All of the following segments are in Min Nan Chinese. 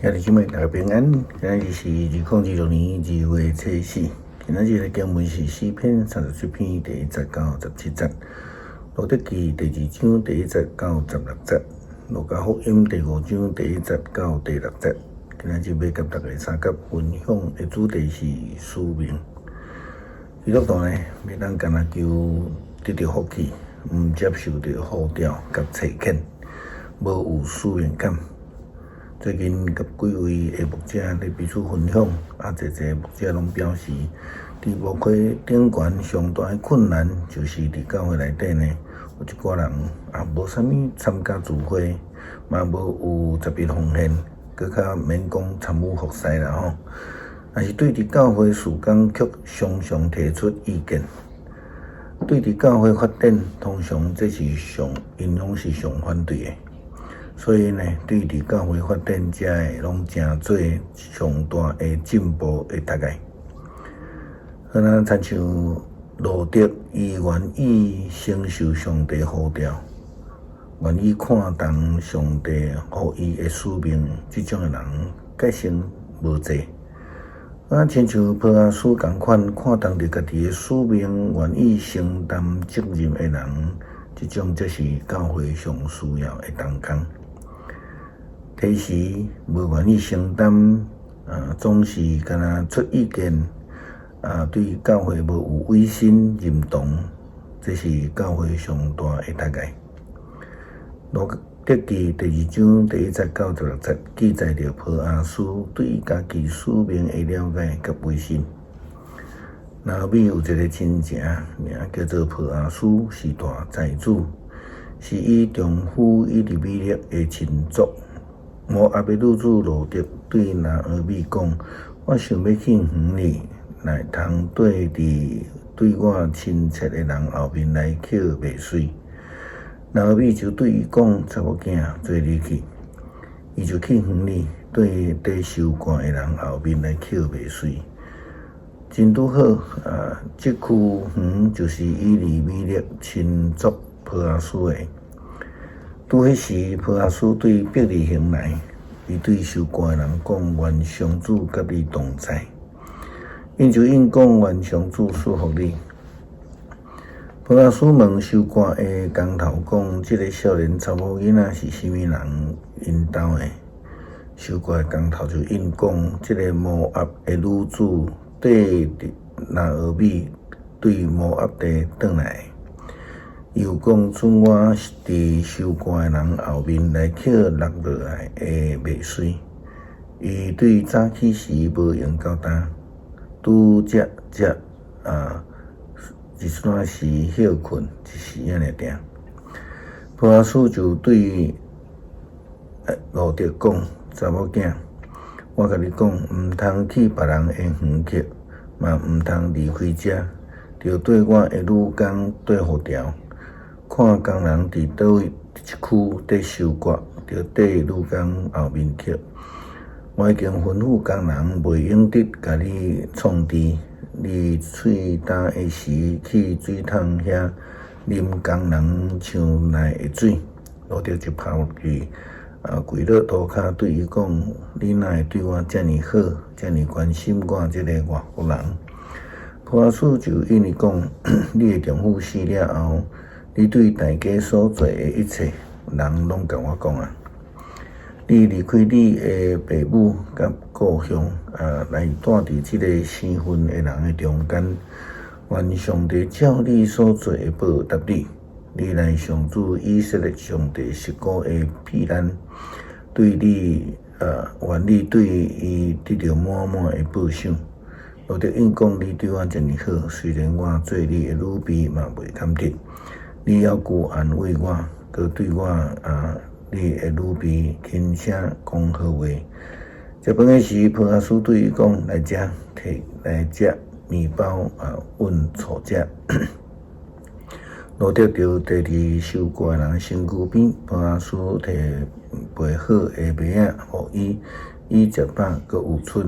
兄弟姊妹，大家平安。今仔日是2026年2月初四。今仔日的經文是詩篇37篇第1節到17節，路得記第二章第一節到16節，路加福音第五章第一節到第六節。今仔日欲佮大家相佮分享的主題是使命。基督徒呢，袂當干焦求得著福氣，毋接受著呼召佮差遣，無有使命感。最近佮幾位的牧者咧彼此分享，啊，濟濟牧者攏表示，佇牧會頂懸上大的困難，就是佇教會內底呢，有一寡人啊，無啥物參加聚會，嘛無有十一奉獻，閣較免講參與服侍啦吼。但是對佇教會事工，卻常常提出意見。對佇教會發展，通常這是上，𪜶攏是上反對的。所以呢，對佇教會發展遮的，攏成做上大的進步的障礙。好若親像路得，伊願意承受上帝呼召，願意看重上帝予伊的使命，這種的人，確實無濟。啊，親像波阿斯仝款，看重著家己的使命，願意承擔責任的人，這種才是教會上需要的同工。提時無願意承擔，啊，總是干焦出意見，啊，對教會無有委身認同，這是教會上大的障礙。路得記第二章第一節到16節記載著波阿斯對家己使命的了解佮委身。拿俄米有一个親情，名叫做波阿斯，是大財主，是伊丈夫以利米勒的親族。摩押的女子路得對拿俄米講：我想欲去園裡來通綴佇對我親切的人後面來抾麥穗。拿俄米就對伊講：查某囝，隨你去。伊就去園裡綴佇收割的人後面來抾麥穗。真拄好啊！這區園就是以利米勒親族波阿斯的。拄彼時，波阿斯對伯利恆來，伊對收割的人講：願上主佮你同在。𪜶就應講：願上主賜福你。波阿斯問收割的工頭講：這个少年查某囡仔是啥物人𪜶兜的？收割的工頭就應講：這个摩押的女子綴拿俄米對摩押地轉來。伊又講：准我佇收割的人後面來抾落落來的麥穗。伊對早起時無閒到今，拄才才啊，一陣時歇睏一時仔爾定。波阿斯就對路得講：查某囝，我共你講，毋通去別人的園抾，嘛毋通離開遮，著綴我的女工綴予牢。看工人佇佗位一區佇收割，著綴女工後面抾。我已經吩咐工人袂用得共你創治。你喙焦的時，去水桶遐啉工人搶來的水。路得就跑去啊，跪落塗跤對伊講：你哪會對我遮爾好，遮爾關心我這个外國人？波阿斯就應伊講：你的丈夫死了後，你對大家所做的一切，人攏共我講啊！你離開你的爸母佮故鄉，啊，來蹛佇這个生分的人的中間。願上帝照你所做的報答你。你來上主以色列上帝實古的避難，對你啊，願你對伊得著滿滿的報賞。路得應講：你對我遮爾好，雖然我做你的女婢嘛袂堪得，你猶閣安慰我，閣對我啊，你的女婢輕聲講好話。食飯的時，波阿斯對伊講：來遮，提來食麵包啊，阮厝食。路得就綴佇收割的人身軀邊，波阿斯提掰好的麥仔予伊，伊食飽閣有賰。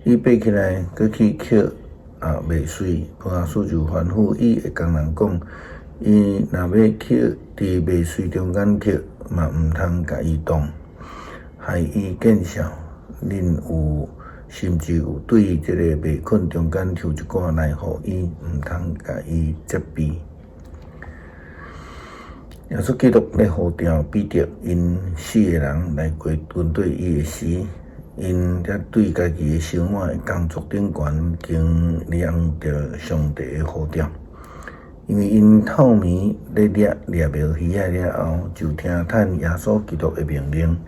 伊爬起來，閣去抾啊麥穗。波阿斯就吩咐伊的工人講：伊若欲去佇麥穗中間抾，嘛毋通共伊擋，害伊見笑。恁有甚至有對這个迷困中間抽一寡來予伊，毋通共伊責備。耶穌基督咧呼召彼得𪜶四个人來跟跟綴伊的時，𪜶才對家己的生活的工作頂懸經驗著上帝的呼召。因為𪜶透暝咧掠掠袂魚仔了後，就聽趁耶穌基督的命令，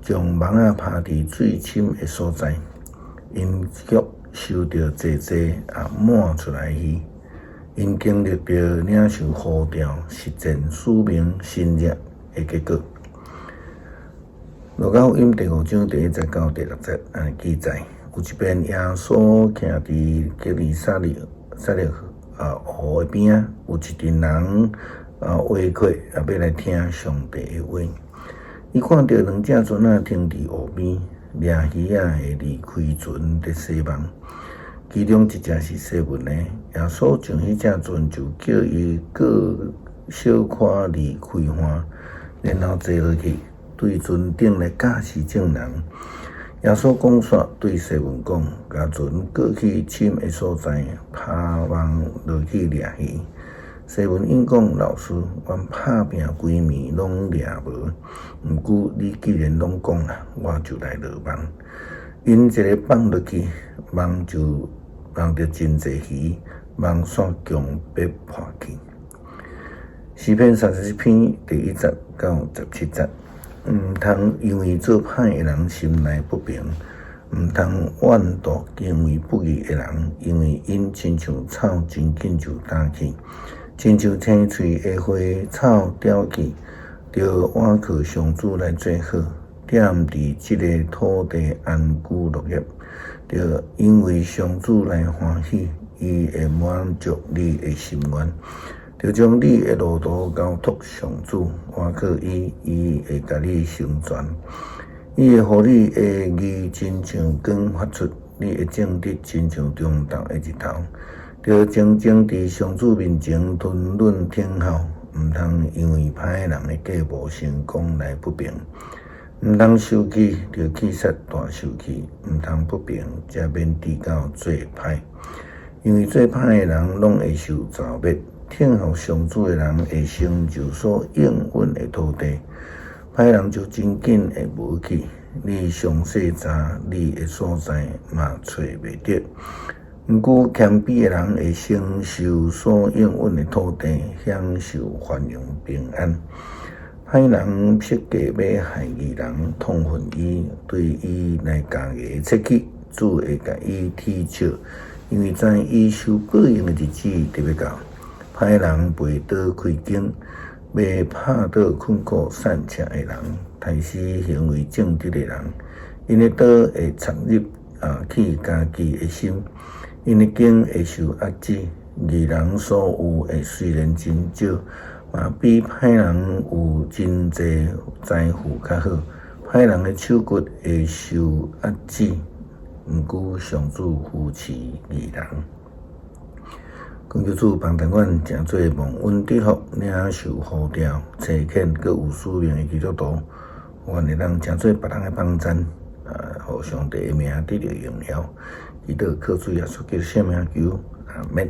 將網仔拋佇水深的所在，𪜶卻收著濟濟也滿出來魚。𪜶經歷著領受呼召、實踐使命、神蹟的結果。路加福音第五章第一節到第六節按呢記載，有一遍耶穌徛佇革尼撒勒撒勒湖的邊仔，有一陣人圍過啊，欲來聽上帝的話。伊看著兩隻船仔停佇湖邊，掠魚仔的離開船佇洗網。其中一隻是西門的，耶穌上彼隻船就叫伊過小可離開岸，然後坐落去，對船頂來教示眾人。耶穌講煞對西門講：共船過去深的所在，拋網落去掠魚。西門應講：老師，阮拍拚規暝攏掠無，毋過你既然攏講啊，我就來落網。𪜶一个放落去，網就網著真濟魚，網煞強欲破去。詩篇37篇第1節到17節，毋通因為做歹的人心內不平，毋通怨妒行為不義的人，因為𪜶親像草真緊就焦去，親像青翠的花草凋去，著倚靠上主來做好，踮佇這个土地安居樂業，著因為上主來歡喜，伊會滿足你的心願。著將你的路途交託上主，倚靠伊，伊會共你成全。伊會予你的義親像光發出，你的正直親像中晝的日頭。著靜靜佇上主面前吞忍等候，毋通因為歹人的計謀成功來不平，毋通受氣就去煞大受氣，毋通不平才免至到做歹，因為做歹的人攏會受造滅。等候上主的人會成就所應允的土地，歹人就真緊會無去。你詳細查你的所在嘛揣袂著。毋過謙卑的人會承受所應允的土地，享受繁榮平安。歹人設計欲害義人，痛恨伊，對伊來加言切齒，主會共伊恥笑，因為知伊受報應的日子就欲到。歹人背刀開弓，欲拍倒困苦散赤的人，刣死行為正直的人。𪜶的刀會插入去家己的心，𪜶的弓會受壓制。義人所有的雖然真少，嘛比歹人有真濟財富較好。歹人的手骨會受壓制，毋過上主扶持義人。懇求主幫助阮，成做蒙恩得福、領受呼召、差遣閣有使命的基督徒，阮會當成做別人的幫贊，予上帝的名得著榮耀。祈禱靠主耶穌基督聖名求，阿們。